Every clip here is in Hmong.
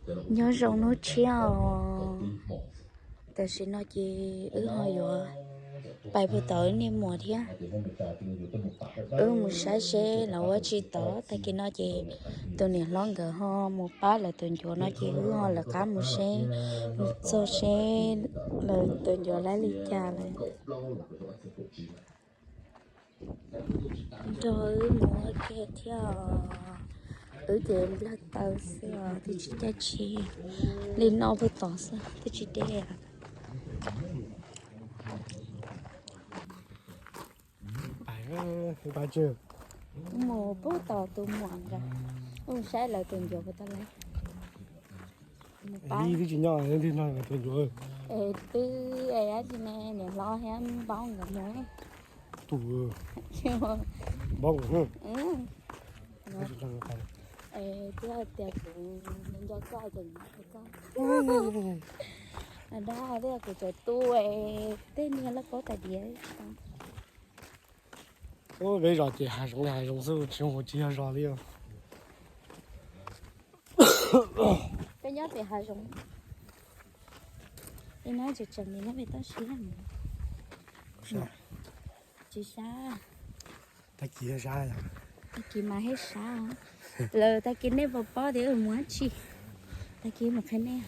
Nyob zoo hnub tshiab os. Tam sim no ces wb ho yuav pais puag tom wb niaj muam thiab. Wb mus saib seb lawv ua tsi tod. Tag kis no ces tus niam hlob nkawd ho mus pab lawv tus ncuav no ces wb ho lawv qab mus seb, mus txog seb lawv tus ncuav lawv li cas lawm. Nrog wb mus ua ke thiab os. Wb ces nplawg taw xwb os, twb tsis caij tsheb. Li no puag tod xwb twb tsis deb. Mus puag tom tus muam nkawd, mus saib lawv tus ncuav puas tau lawm. Mus pab. Twb tsis nyob tus ncuav. Es twb es dab tsi ne, niam hlob thiab npaub nkawd mus. Tus npaub nkawd. Es twb hais tias kuv nco koj ces kuv nco koj. Dab tias kuv tseem tu es tej niag loj paub tais diav. Peb zos ces hav zoov li hav zoov xwb, tsis mus tsis yog zos li os. Peb nyob pem hav zoov. Peb nyob tseem tseem li nyob pem toj siab. Tsis sab. Tag kis sab yom. Tag kis mas sab. Lawv tag kis nej puas paub tias wb mus dab tsi? Tag kis mus qhia nej.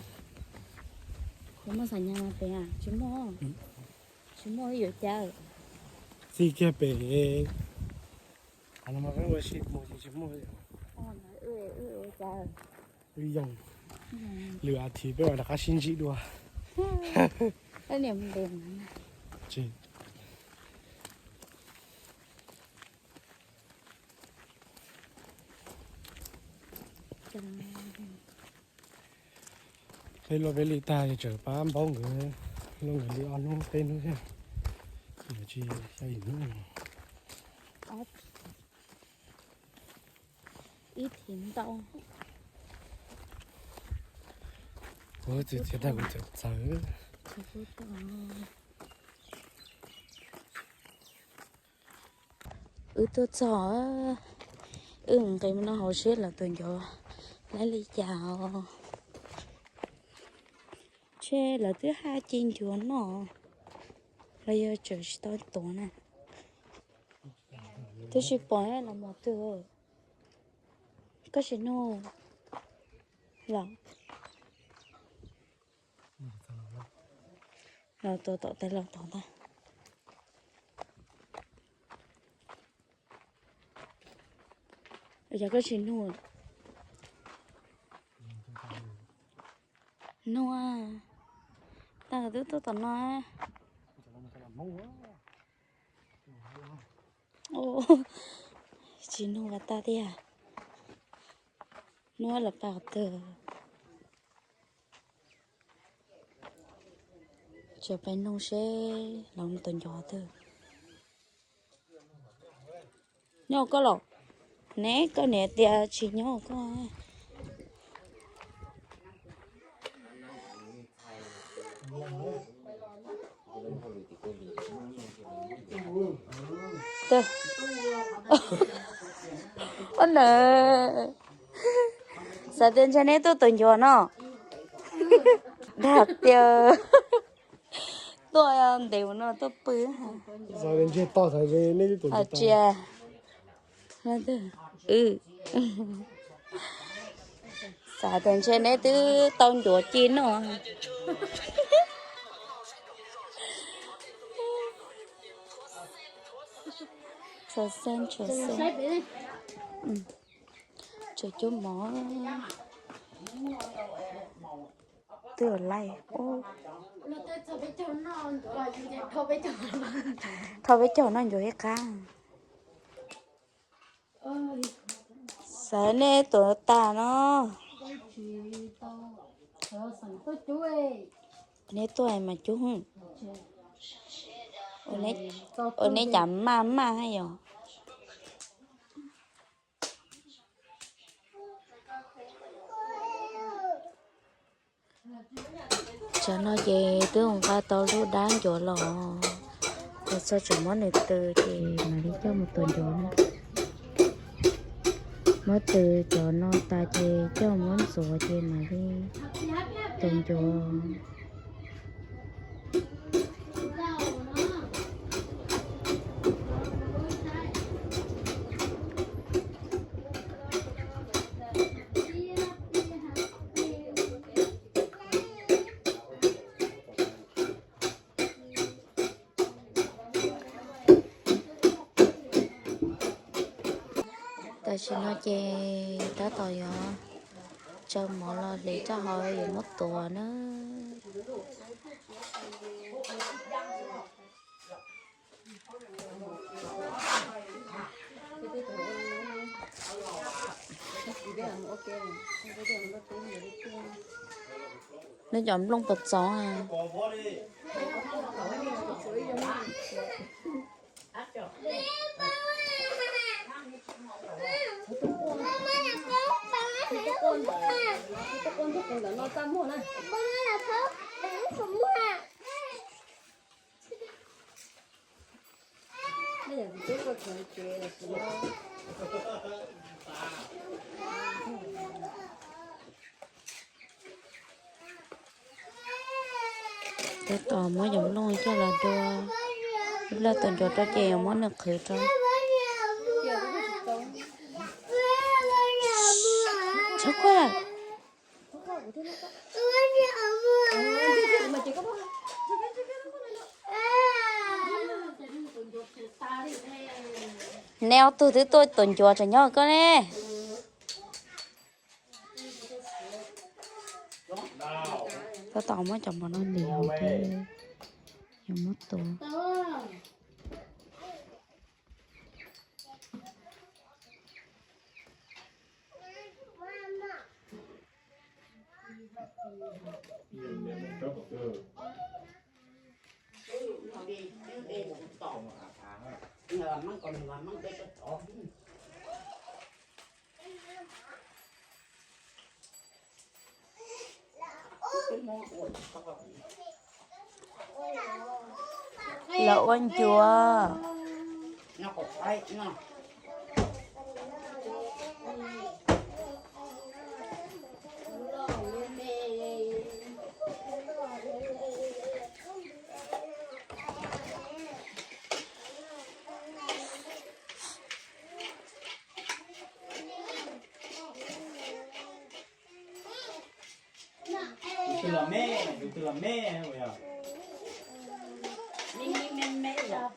Kuv muaj xam nyas mas pem tsis muaj, tsis muaj yuav cas. Txij kiag pem qhov no mas peb ua si mus ces tsis muaj. Wb yoog, lwm as thiv peb mam rov qab sib ntsib dua. Peb luaj peb li tag tseem pab npaub nkawd, luaj nkawd li ob hnub peb hnub thiab, tsis xya yim hnub. Ib thiv ntau. Kuv txiv txiv tag kuv txawv txawv. Wb tuaj txog, wb nqis mus noj hauv seb lawv tus ncuav lawv li cas os. Ntshe lawv twb haj ci ncuav noj los yog tseem tsis tau tuav na. Twb tsis pom los mus twg. Koj tsis nug los? Los tuav tom tais los tom ntag. Yog koj tsis nug, nug, tag twb tuaj tom no. Tsis nug los tag tiag. Nug los pab twg. Tsis pais nug seb lawv tus ncuav twg. Nyob koj los? Ne koj niam tias tsis nyob koj. Ua na, xav tias ntshe neb tuaj tus ncuav no. Dag tiag. Tuaj ntev ua no tuaj pw. Tsis, xav tias ntshe neb twb tau ncuav ci noj. Tsuas xeeb tsuas xeeb. Tsuas cub mov. Twb laij. Thauj peb caug noj ncuav ib qab. Xav nej tuav tas no. Neb tuaj mas cub. Ua neb cas maj maj yom. Tsam no ces twb mus nqa tau lub dab ncuav los, los txog tseem muab nws tw ces mam li coj mus tuav ncuav na. Muab tws cov no tas ces coj muab ntxuav ces mam li tus ncuav. Tam sim no ces tab tom yuav tsaws mov los hle rau hauv yuav muab tuav na. Neb cov nplooj puas txoov? Tab tom muab cov nplooj coj los dua, lawv tus ncuav rau ces yuav muab nws qhwv rau. Txhob quaj lawm. Neb ob tug twb tuaj tus ncuav tseem nyob koj ne. Tab tom muab cov mov no lim hauv thiab, yuav muab tuav. Lawv ua ncuav. Tus twg los me, tus twg los me, me me me yom.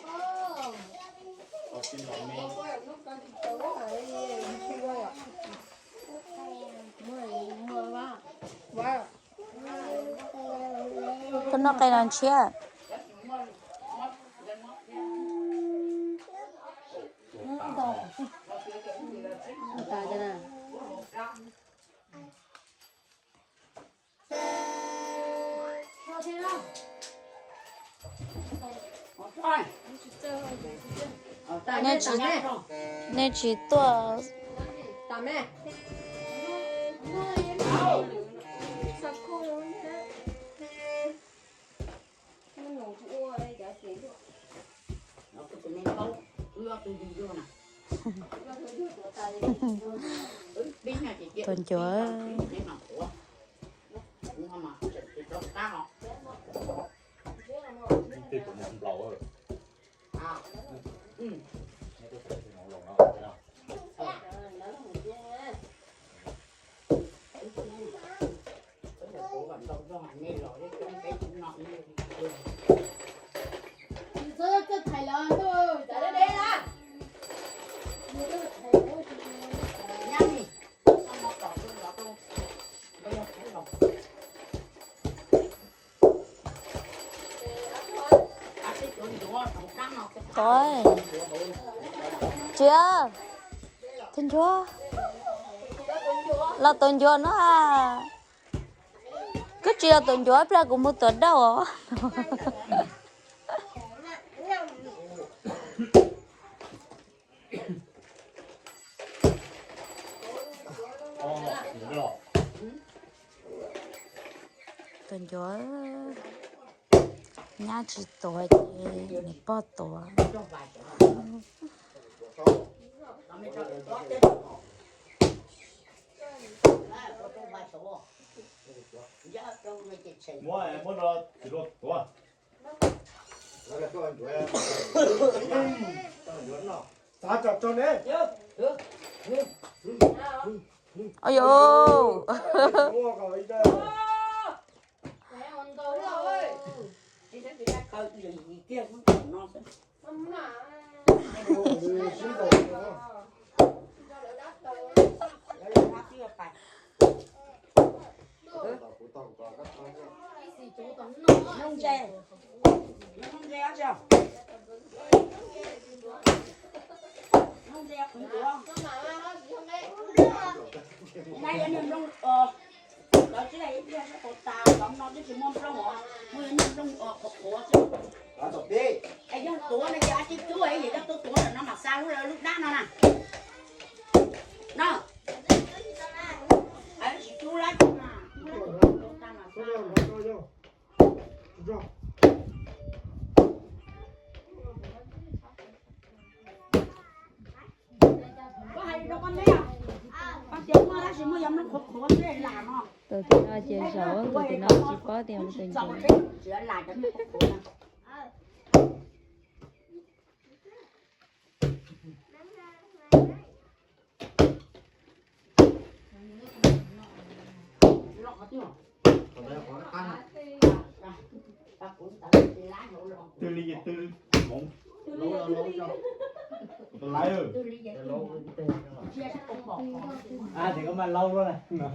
Koj noj qe los ntshiab. Nej tsis tuaj. Tus ncuav. Tsis, tus ncuav, los tus ncuav no. Koj tsis yog tus ncuav, ib pliag kuv mus tuav dauj os. Tus ncuav nyab tsis tuav ces nws pog tuav. Muab, muab no tsis tau tuav. Txav tso tso ne. Ayo. Lawv tsis hais ib pliag sab tau tas, tom no twb tsis muaj nplooj os, muaj ib niag nplooj qhuav qhuav xwb. Es yog tuav no ces a tib cub es yog tuav tuav ntawm no mam xa lub lub dab no na. No. Tsis cub lab, cub lab, cub lab tas mas xa. Tus tim no ces zaum, tus tim no tsis paub tias mus tus ncauj. Twb li twb hmoov. Tus laiv. Ces koj mas laub luaj na.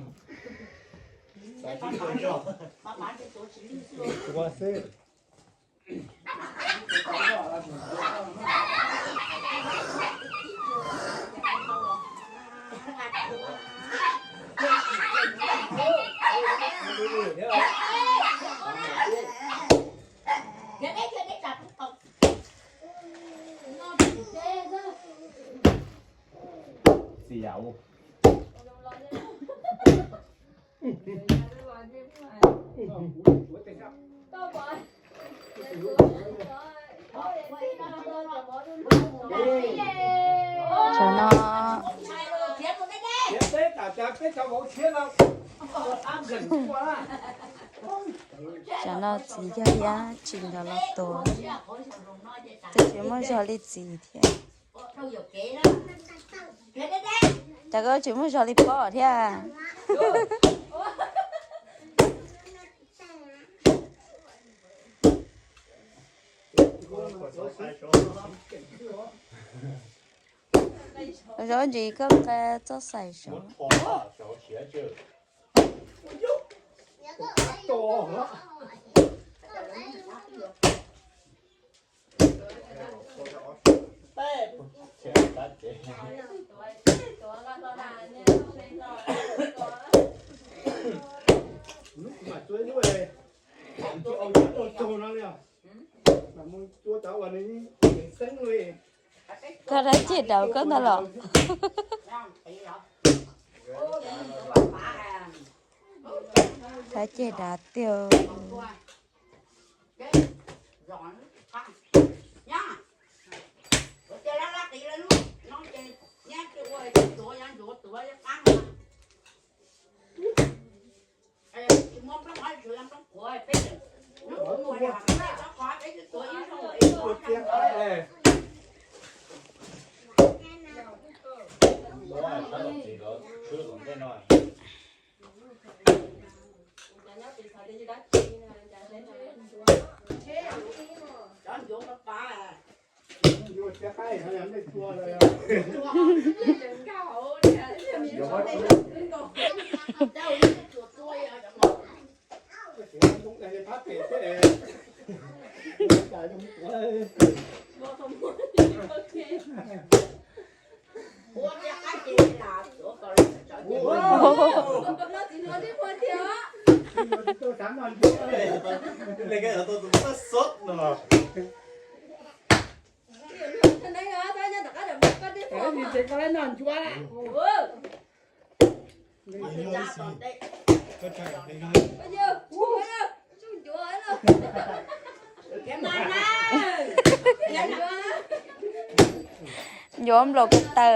Txiv yam ua. Tsam no, tsam no txiv yog yab tsis nrog los tuav, twb tsis muaj zog li txiv thiab. Cas koj tsis muaj zog li pog thiab? Zaub ntsis koj nqa txoj xaim saud. Koj dab ceg dav koj ntag los? Dab ceg dav tiag. Ncuav nplaum ko taw.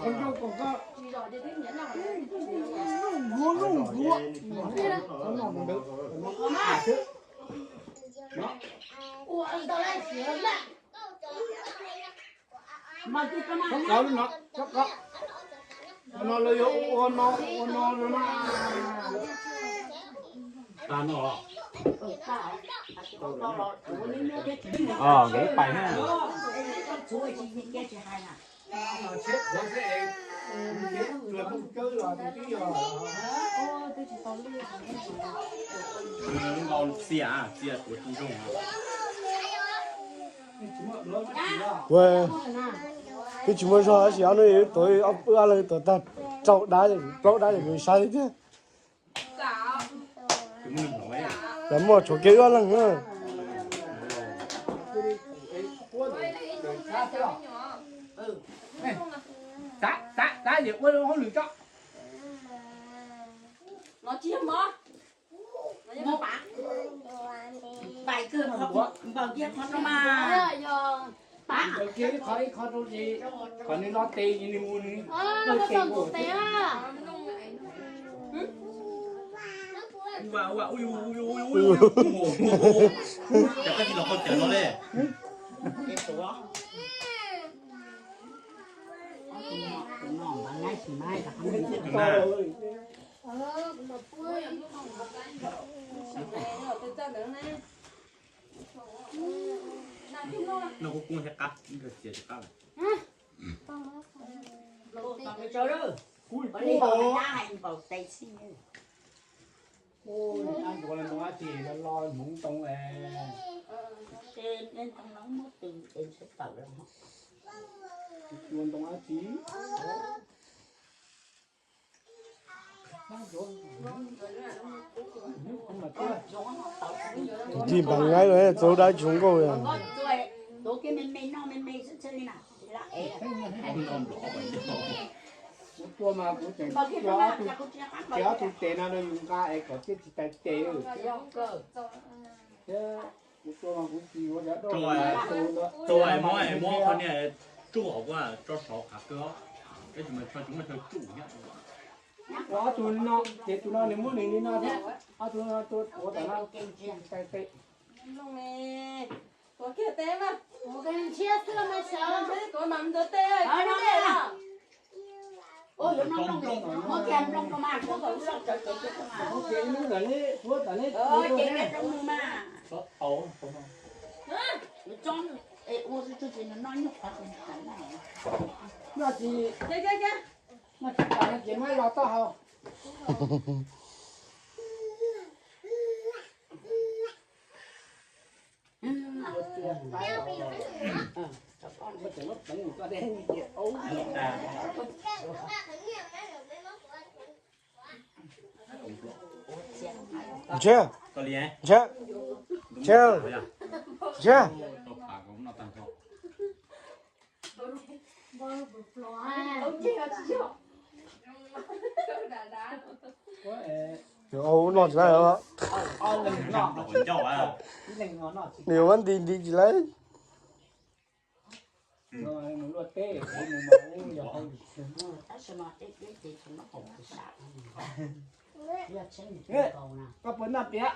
Txhob kov li no, txhob kov. Ua no los yog ua no, ua no los na. Nkawd pais na. Txia, txia tuav tsis zoo. Ua, twb tsis muaj zog tab sis ob hnub yuav tuav ob pwb ob leeg tuav tag rau dab, plaub dab ces kuv saib thiab. Lawv muaj tshuav kiag wb ob leeg na. Qhov nws no tes nws mus nws tes tes. Ua ua ua ua ua ua. Cov koj tsis los qhau cawv no le. No kuv kuj thiab qab, nkawd txiav tsis qab lawm. Ntoo dab tsi los los hmoov ntoo es. Ntoo no muab tw es ntshe tawm los. Ua ntoo dab tsi? Ncig npav ngaib los txaus dab tsi zoo nkauj li. Kuv tua mas kuv tseem tua ob tug tes no rau yus nqa es kom thiaj tsis tau tes. Kuv tua mas kuv tsis ua cov doj. Tua es muab, muab qhov niag tsuj hauv kua tso saud qhov kawg, tab sis mas tsis muaj chaw tsuj thiab. Ua ob tug no, ces tus no nws muab nws li no thiab, ob tug no tua tuav tom no, tsis tau tes. Tuav kiag tes mas. Tuav kiag ntshiab xwb mas xyov. Tuav mas ntxuav tes. Ua tsis, ua tsis tas ces muab los tau hau. Ntshe, ntshe, ntshe, ntshe. Nws ua ub noj tsis laib os. Nws ua nti nti tsis laib. Koj puas noj piab?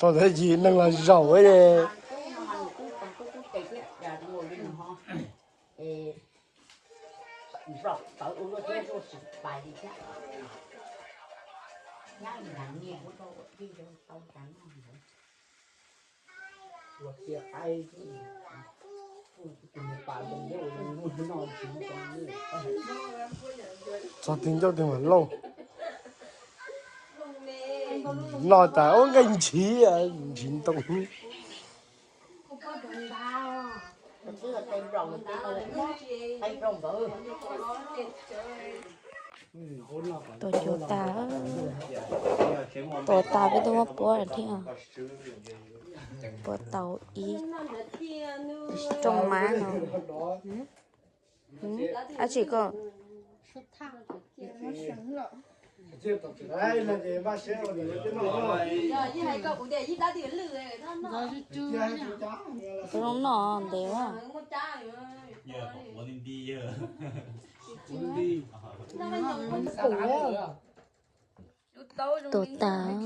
Tau tab sis neeg los zaum li. Txog twg ncauj twg mam lauj. Noj tas ua nqaij ntshiv, ntshiv ntoo. Tuav cua tas, tuav tas peb twb muab puab thiab. Puab tau ib rooj mab no. Dab tsi koj? Tus zoo noj ntev. Tuav tas.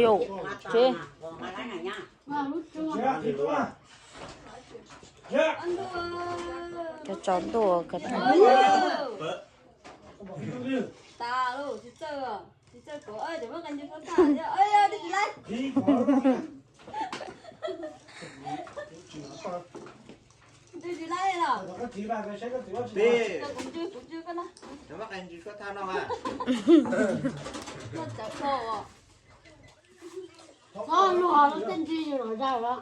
Yus, tsev. Cov tsov ntuj, cov tsov ntuj. Luag tej ntsis los zais los.